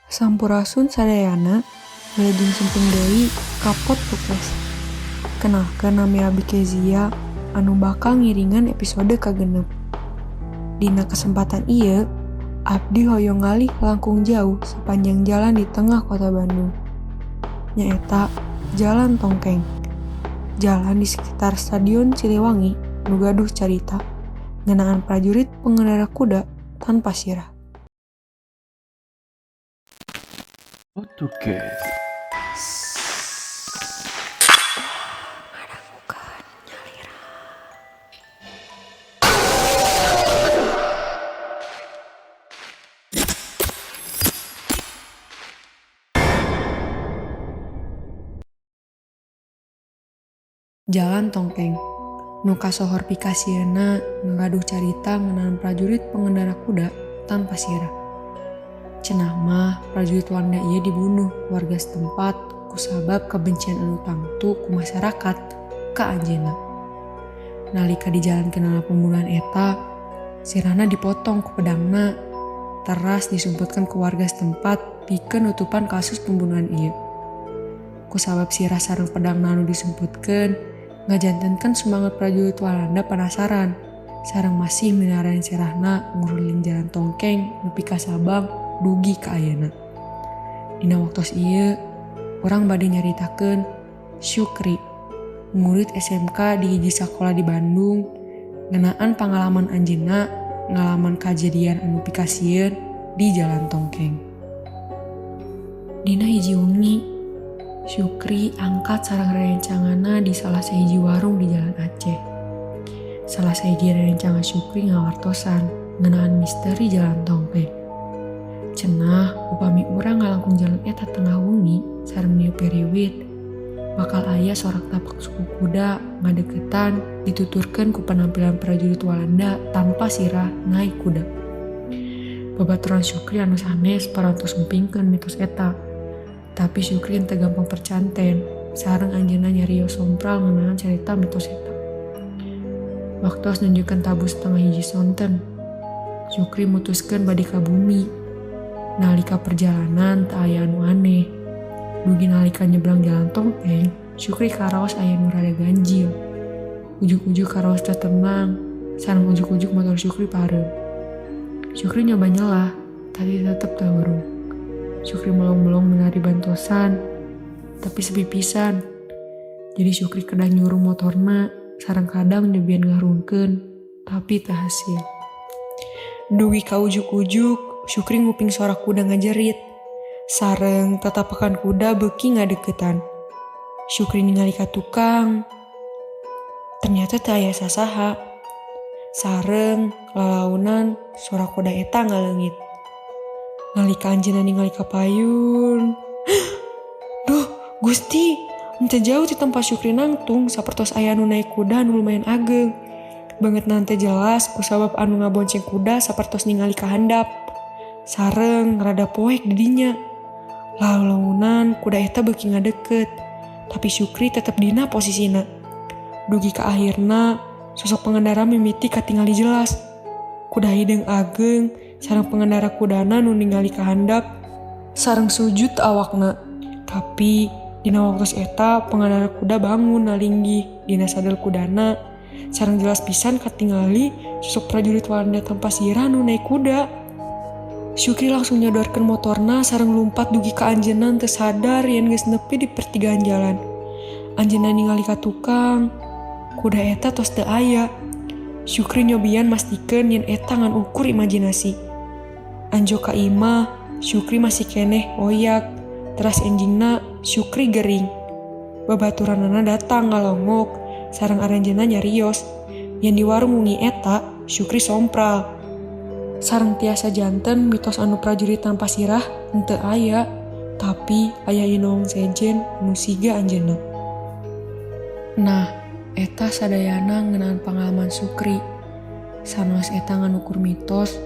Sampurasun sadayana, wilujeng sumping deui ka Podcast. Kenalkeun nami abdi Kezia anu bakal ngiringan episode kagenep. Dina kesempatan ieu, abdi hoyong ngalih langkung jauh sepanjang jalan di tengah kota Bandung. Nyaeta Jalan Tongkeng. Jalan di sekitar Stadion Siliwangi nu gaduh carita ngeunaan prajurit pengendara kuda tanpa sirah. Podcast. Ngadangukeun nyalira. Jalan Tongkeng nu kasohor pikasieunna ngagaduh carita ngeunaan prajurit pengendara kuda tanpa sirah. Cenah mah prajurit Walanda ieu dibunuh ku warga setempat kusabab kebencian anu tangtu ku masyarakat ka anjeunna. Nalika dijalankeunana pembunuhan eta, sirahna dipotong ku pedangna teras disumputkeun ku warga setempat pikeun nutupan kasus pembunuhan ieu. Kusabab sirah sareng pedangna anu disumputkeun, ngajantenkeun semangat prajurit Walanda penasaran sareng masih minarain sirahna nguriling Jalan Tongkeng nepi ka Sabang dugi ka ayeuna. Dina waktos ieu, urang bade nyaritakeun Syukri, murid SMK di hiji sakola di Bandung, ngeunaan pangalaman anjeunna ngalaman kajadian anu pikasieun di Jalan Tongkeng. Dina hiji wengi, Syukri angkat sareng rerencanganna di salah sahiji warung di Jalan Aceh. Salah sahiji rerencangan Syukri ngawartosan ngeunaan misteri Jalan Tongkeng. Cenah upami urang ngalangkung jalan eta tengah wengi sareng niup piriwit, bakal aya sorak tapak suku kuda ngadeukeutan dituturkeun ku penampilan prajurit Walanda tanpa sirah naik kuda. Babaturan Syukri anu sanes parantos ngupingkeun mitos eta. Tapi Syukri henteu gampang percanten, sareng anjeunna nyarios sompral ngeunaan carita mitos eta. Waktos nunjukkeun tabuh setengah hiji sonten, Syukri mutuskeun bade ka bumi. Nalika perjalanan teu aya anu aneh. Dugi nalika nyebrang Jalan Tongkeng, Syukri karaos aya nu rada ganjil. Ujug-ujug karaos teu tenang, sareng ujug-ujug motor Syukri pareum. Syukri nyoba nyelah, tapi tetep teu hurung. Syukri melong-melong menari bantosan, tapi sepi pisan. Jadi Syukri kedah nyuruh motorna, sareng kadang nyobian ngahrungkeun, tapi teu hasil. Dugi ka ujug-ujug, Syukri nguping sora kuda ngajerit. Sareng tatapakan kuda beuki ngadeuketan. Syukri ningali ka tukang, ternyata teu aya sasaha. Sareng lalaunan sora kuda eta ngaleungit. Nalika anjeunna ningali ka payun, duh Gusti, henteu jauh ti tempat Syukri nangtung sapertos aya anu naik kuda anu lumayan ageng. Bangetna teu jelas kusabab anu ngabonceng kuda sapertos ningali ka handap. Sareng rada poek di dinya. Lalaunan kuda eta beuki ngadeukeut, tapi Syukri tetep dina posisina. Dugi ka akhirna sosok pengendara mimiti katingali jelas. Kuda hideung ageng sareng pengendara kudana nu ningali ka handap sareng sujud awakna. Tapi dina waktos eta pengendara kuda bangun nalinggih dina sadel kudana sareng jelas pisan katingali sosok prajurit Walanda tanpa sirah nu naik kuda. Syukri langsung nyodorkeun motorna sareng lumpat dugi ka anjeunna teu sadar yen geus nepi di pertigaan jalan. Anjeunna ningali ka tukang, kuda eta tos teu aya. Syukri nyobian mastikeun yen eta ngan ukur imajinasi. Anjo ka imah, Syukri masih keneh oyak, teras enjingna Syukri gering. Babaturanana datang ngalongok, sareng aranjeunna nyarios. Yen di warung wengi eta, Syukri sompral. Sareng tiasa janten mitos anu prajurit tanpa sirah henteu aya, tapi aya inong sejen nu siga anjeunna. Nah, eta sadayana ngeunaan pangalaman Syukri. Sanaos eta nganukur mitos,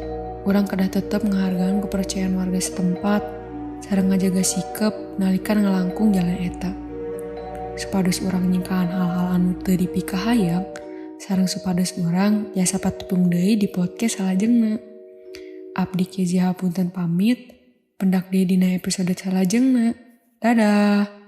urang kedah tetep ngahargaan kepercayaan warga setempat sareng ngajaga sikep nalika ngalangkung jalan eta. Supados urang nyingkahan hal-hal anu teu dipikahayang, sareng supados urang tiasa patepung deui di podcast salajengna. Abdi Kezia hapunten pamit. Pendak deui dina episode salajengna. Dadah.